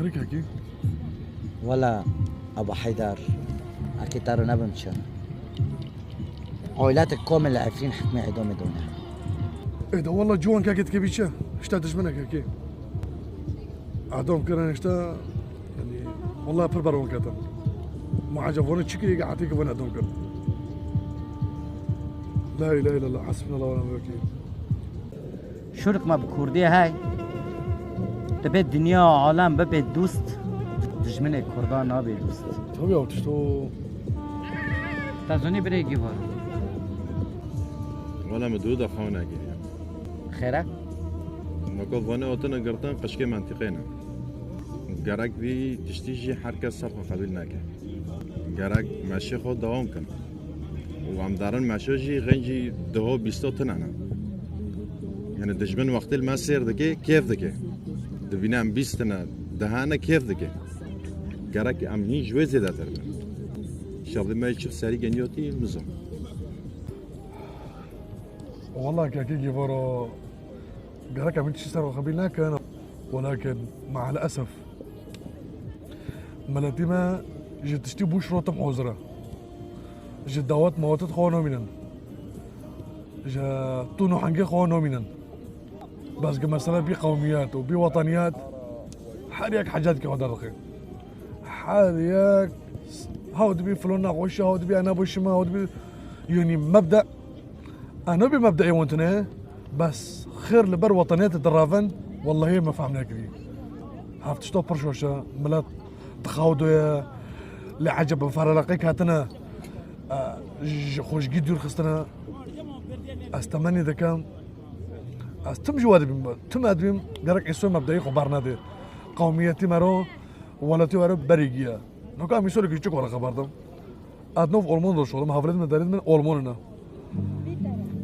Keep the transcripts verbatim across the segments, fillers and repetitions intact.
Rikekî. Wela, Aba Heydar, akî te re nebim çi. Aîletek komil li Efrîn hikmê îdamê dane. Ê de wela ciwan kekê dikevî çi? Hişta dijminekekê. Îdam kirin hişta, yanî, wela pir ber wan ketin. Ma ecab wan çi kirî ke etê ke wan îdam kirin. La îlahe îllallah, hasbunallah ve nimel wekîl. Şûrik me bi kurdî hey. Dibe dinya alem bibe dûst, dijminê kurdan nabe dûst. Tabii ya, işte o. Te zanî birê Gîvar. Wela min dû de xew nekiriye. Xêre? Meko vanê otine girtin qişkê mentiqê ne. Gerek vî tiştî jî her kes ser xwe qebîl neke. Gerek meşê xwe dewam kin. Û em derin meşo jî xencî diho bîsto tine ne. Yani dijmin wextê li me sêr dike, kêf dike. Dibîne em bîst tine, dehane kêf dike. Gerek em hîn ji wê zêdetir bin. Şevdê me çiq serî geniyotî nizam. Wela kekê Gîvaro, gerek em hîn tiştî ser xwe qebîl nekin. Welakin, me'el esef, miletî me ji tiştî bû şirotim hozir e. Ji dawet mawetê xwe nomînin. Ji tûn û hengê xwe nomînin. Bes ki mesele bî qewmiyet û bî weteniyet, her yek hecetke xwe derdixê. Her yek, haw dibî filon nexweş e, haw dibî ena bo şima, haw dibî, yanî mebde, ena bî mebdeê wan tune, bes xêr li ber weteniyetê diravin, wellahî me fehm nekirî. Hev tişta pir şaş e, milet dixawdoye, lê eceb bi fereleqek hatine, e, ji xwe ji gî dûr xistine. Ez temennî dikim, ez tim ji we dibîm, tim ez dibîm, gerek îso mebdeyê xwe bernede. Qewmiyetî me ro, welatî we ro berî giye. Noka em îso li kiçik were xeber dim. Ez nov ormon do şolim, hevlêt min, derêt min ormon ne.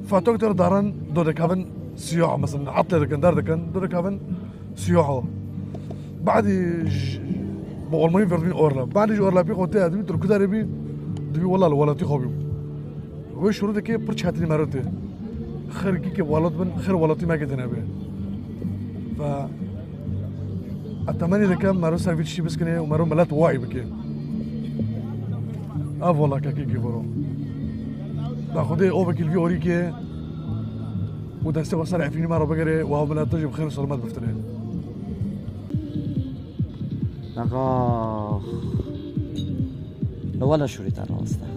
Fatok der daran do dekevin siyah, mesela, atle dikin, der dikin, do dekevin siyah. Badî j-, bi ormonî verdin orla. Badî ji orla pî xotê edibî, tu kudarê bî, dibî wela li welatî xwe bîm. Wê şurûdekê pir çetinî mero tê. Xêr kî ke welat bin, xêr welatî me ke têne bê. Ve ez temennî dikim, mero ser vî tiştî biskine û mero milet wayî bike. Ev wela kekê Gîvaro. Da Xwedê o vekîl vî orî ke û destê xwe ser Efrînî me re bigere û ev milet jî bi xêr û selamet biftine. Axa. Li wela şûrî te rast e.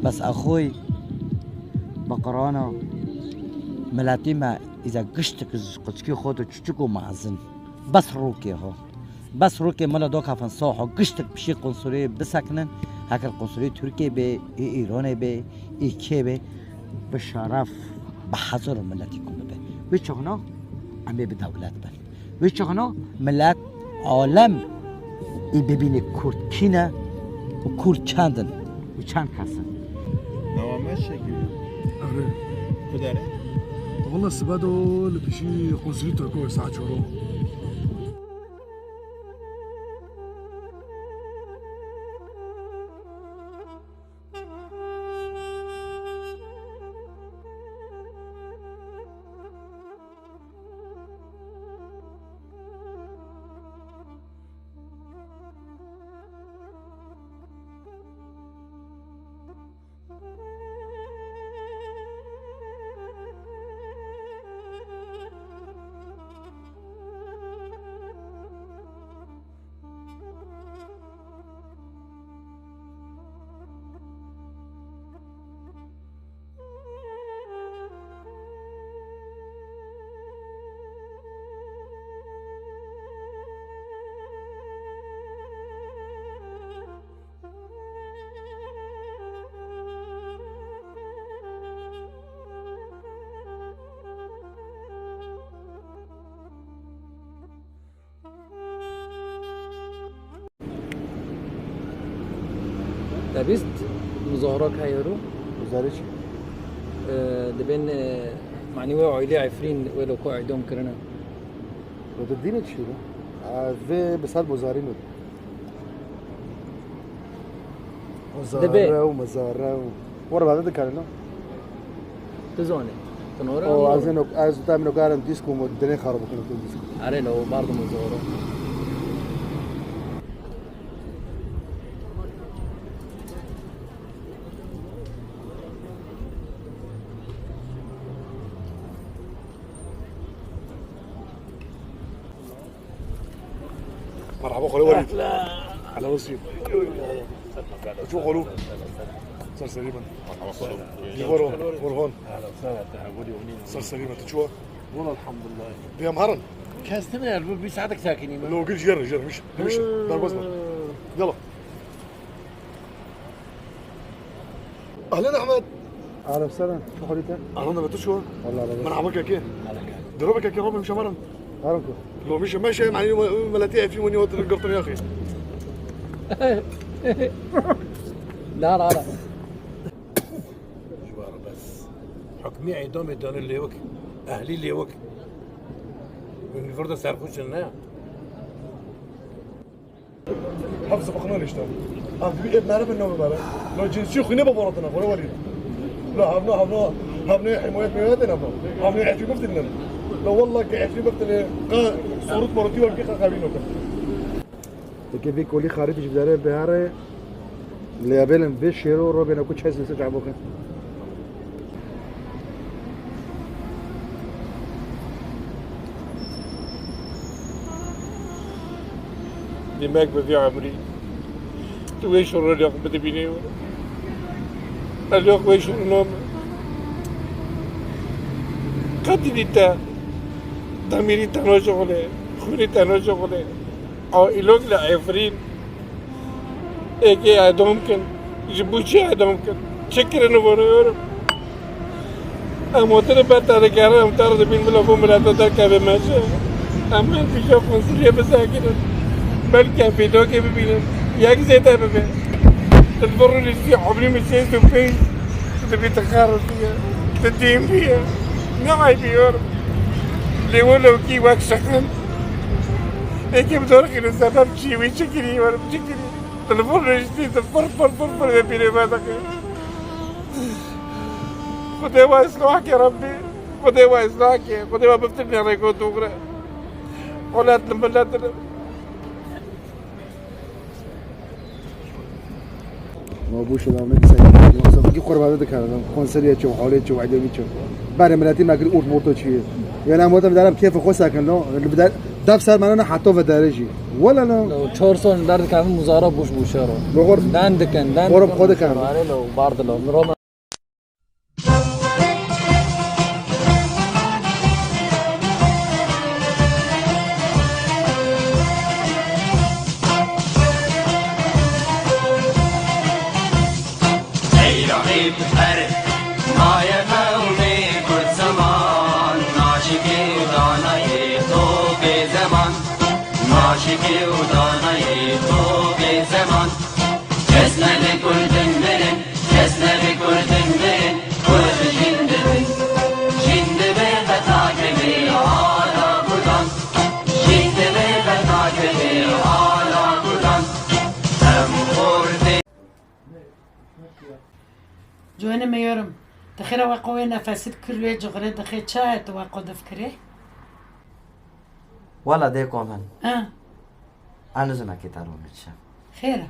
Bes exoy bi Qur'ana miletî me îze giştik ji quçikî xwe de çuçik û mezin. Bes rûkê xwe. Bes rûkê mila do kefin saxo giştik pişî qunsulî bisekinin. Heker qunsulî Tirkiyê bê, ê Îranê bê, ê kê bê. Bi şeref, bi hezar û miletî ku bibe. Wê çaxna em ê bi dewlet bin. Wê çaxna milet, alem ê bibîne kurd kî ne û kurd çend in û çend kes in. Nawa me şekil. Erê. Kudere. Wala sibe do li pişî qunsulî Tirko saet çoro. Te bîst muzahara heye ro? Muzahara çi? Ee, dibên, e, manî wê aîlê Efrîn wê lo ku îdam kirine. Wê di dînê çi ne? Ee, vê bi ser muzahara ne. Muzahara û muzahara û. Were bade dikare ne? Tu zanî. Tu nora. O, ez eno, ez te min karin disko mu dine xarab kino tu disko. Are lo, bardo muzahara. Merhaba, xwele welî. Hela wesî. Ço xwelo. Ser serî min. Dîvaro, Orhan. Ser serî min. Tu çi wa? Wala elhamdulillah. Diyem herin. Kestim ya, bu bir saat sakinî mi? Lo gir jer, jer, miş. Demiş. Berbaz mı? Yala. Ahlen Ahmet. Aleyh selam. Şo xwelî te? Ahlen Ahmet, tu çi wa? Wala be. Merhaba kekê. Diro be kekê, Rabbim şemarin. Harun ku. Lo miş, meşe, mani, meleti efî wani otir girtin yaxî. La, la, la. Ji wan re bes. Hukmî îdamê dane lêwik, ehlî lêwik. Hûn li vir de serxweş in, ne? Hepsi bixine işte. Ev dibî êb mere bin, navê mere. Lo cinsî xwîne bi boratine, xwine welî. Lo hevna, hevna, hevna himayet meyet ne hevna. Hevna efî biftilin. Lo wallah ke efî biftilin, qa sorut morutî wekî qa qevî nokin. Eke vê kolî xarî tu ji vî derê bihere, lê ya bêlin vê şêro ro bêne ku çes li ser çavok e. Demek bi vî emrî tu wê şorolê xwe bidibînê. Ez yok wê şorolê me. Qetî dî te. Demîrî te noşixulê. Xwînî te noşixulê. Aîlok li Efrîn êkê edom kin, ji bo çi edom kin? Çi kirin û vanoyorim? Em otirin ber te digerin, em te re dibîn bila bo mileta derkeve meşe. Em ên pîşa konsiliyê bisekinin. Belkî em vîdokê bibînin. Yek zêde bibe. Li vir rûniştî ebrî min şêst û pênc. Tu dibî tu xeritiye. Tu dîn bûye. Ne aybiyorum. Lê wilo kî wek şiqin. Êkê bi dor xîne sebeb çi? Wî çi kirî? Werim çi kirî? Telefon rêjitî, tu fir, fir, fir, fir vê pîrê me dixî. Xwedê we islah ke Rebbî. Xwedê we islah ke. Xwedê we biftirne rêko dûgre. Welat li milet li. Ma bu şelam ne güzel. Yoksa ki kurbanı da kanalım. Konseriye ço, hale ço, ademi ço. Bari milletî me kir urt morto çi. Yani ama da derim keyfi xwe sekin lo. Def ser mene hatta ve derece. Wala lo. Çor son derdikevin muzara boş boşa ro. Doğru. Den dikin, den Oğlum, dikin, xwe dikin. Muzara lo, bardi lo. Roma. Seyra ê piçer, maye me û nê kurt zeman, naşikê û danayê to bê zeman, naşikê û danayê to bê zeman. Kes nebe kurdin mirin, kes nebe kurdin mirin, kurd jin dibin, jin dibe qeta kevê ala kurdan, jin dibe qeta kevê ala kurdan. Em xortê. Ciwanê me yorim, dixêre we qo wê nefesî dikir wê cixirê dixê çaye tu we qo difikirê? Wala dê komen. Ha. Anizime ki tarome çi. Xêr e.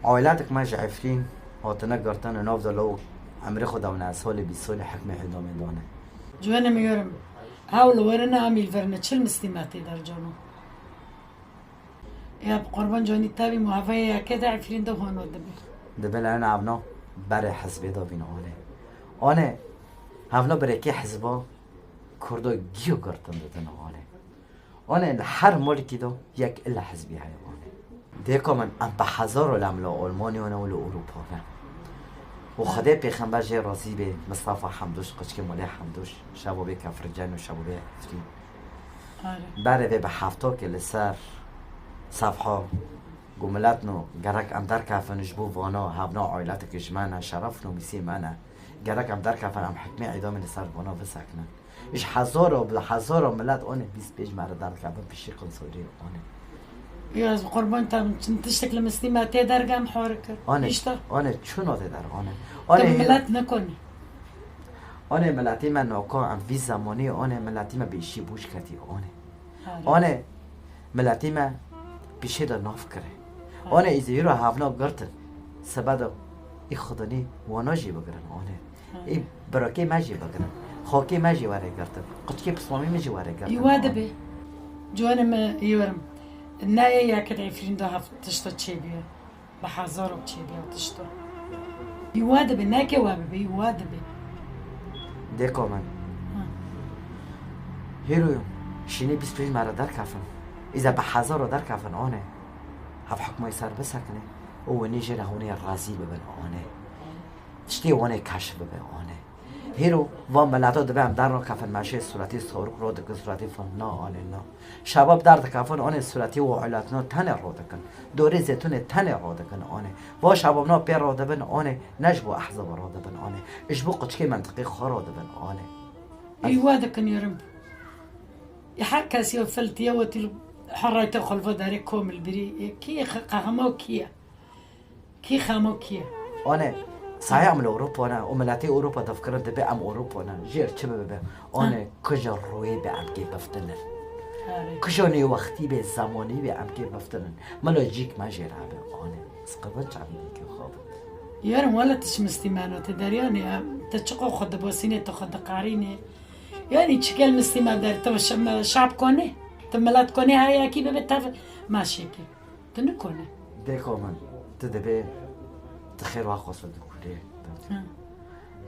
Ailetik me ji Efrîn hatine girtin û nav de lo emrê xwe dawine ez solê bîst solê hekmê îdamê dane. Ciwanê me yorim, hewl werine amîl verine çil mistî me tê der cano. Ya bi qurban canî tevî muhaveyê yekê de Efrîn de hono dibe. Dibe lene avno berê hizbê de bîn anê. Anê, havno birêkê hizba Kurdo giyo girtin didin anê. Anê li her mulkî de yek illa hizbî heye anê. Dêka min em bi hezaro lem li Almanya ne û li Ewropa ne. Û Xwedê pêxember jê razî bê, Mistefa Hemdûş, qiçkê Mulê Hemdûş, şevo bê Kefricen û şevo bê Efrîn. Are. Berê vê bi hefto ke li ser sefha ku milet no gerek em derkefin ji bo vana hevna ailetek ji me ne, şeref nomîsê me ne. Gerek em derkefin em hikmê îdamê li ser vana bisekinin. Ji hezaro bi hezaro milet anê bîst pênc mere derdikevin pişî qinsorê anê. Ya ez bi qurban te çin tiştek li mislî me tê dergem hor kir. Anê, Îşte. Anê çuna tê der anê. Te Anê milet nekonî. Anê miletî me naka em vî zemanî anê miletî me bi îşî bûj ketî anê. Are. Anê miletî me pîşê de nav kire. Are. Anê îzî hîro hevna girtin. Sebe de î xidinî wana jî bigirin anê. Are. Î birakê me jî bigirin. Xakê me jî were girtin. Quçikê pislamî min jî were girtin. Îwa dibe. Ciwanê me îwarim. Nayê yekid Efrîn de heft tişta çêbiye. Bi hezaro çêbiye tişta. Îwa dibe, neke we bibe, îwa dibe. Dêko min. Hêro, şînê bîst pênc me re derkefin. Îza bi hezaro derkefin, anê. Hev hukmayê ser bisekine. Û wenê jê re hûnê razî bibin, anê. Tiştê wanê keşf bibe, anê. Hêro, va mileta dibe em dernakefin meşê sûretê Sarûk rodikin, sûretê filan, na, anê, na. Şebab derdikefin, anê sûretê û elatina tenê rodikin. Dorê zêtûnê tenê rodikin, anê. Va şebabna pê rodibin, anê. Ne ji bo ehzaba rodibin, anê. Ji bo quçikê mentiqê xwe rodibin, anê. Îwa dikin yerim. Ya her kes ya filtiye wetî herayte xulva derê komil birî. Kî qehemo kî ye? Kî xemo kî ye? Anê, saya em li Ewropa ne û miletê Ewropa difkirin dibê em Ewropa ne. Jêr çi bibe? Anê, kija rûyê be em kê biftinin. Kija nêwextî be, zemanî be em kê biftinin. Mila cîk me jêr hebe. Anê, ez qirvan çavê dîkê xwe bim. Yerim wele tu çi mistî meno, tu deryanê, tu çiqo xwe dibosînê, tu xwe diqarînê. Yanî çikel mistî me der, tu şab konê, tu milet konê, her yekî bibe tev meşekî. Tu nikone. Dêko min, tu dibê, tu xêr wa xwest di kurê.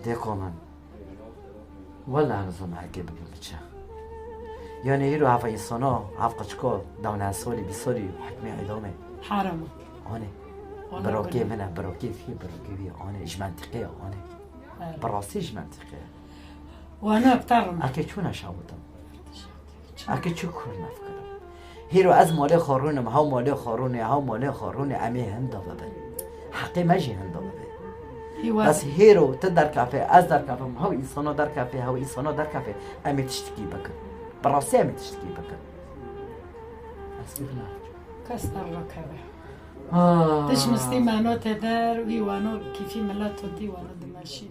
Dêko min. Wela nizanim heke bibe biçe. Yanî hîro heva însano, hev qiçko, dewne solî, bîst solî, hikmê îdamê. Haram e. Anê. Birokê min e, birokê vî, birokê vî, anê, ji mentiqê, anê. Bi rastî ji mentiqê. Wana aktarım. Eke çûna şawitin. Eke çi kur nefkirim. Hêro ez malê xwe rûnim, hew malê xwe rûnê, hew malê xwe rûnê, em ê hinda bibin. Heqê me jî hinda bibe. Bes hêro tu derkefê, ez derkefim, hew însano derkefê, hew însano derkefê, em ê tiştikî bikin. Bi rastî em ê tiştikî bikin. Ez bibina. Kes derrakeve. Ah. Tişt mistî meno te der, wî wano kîfî milet û dî wano dimeşî.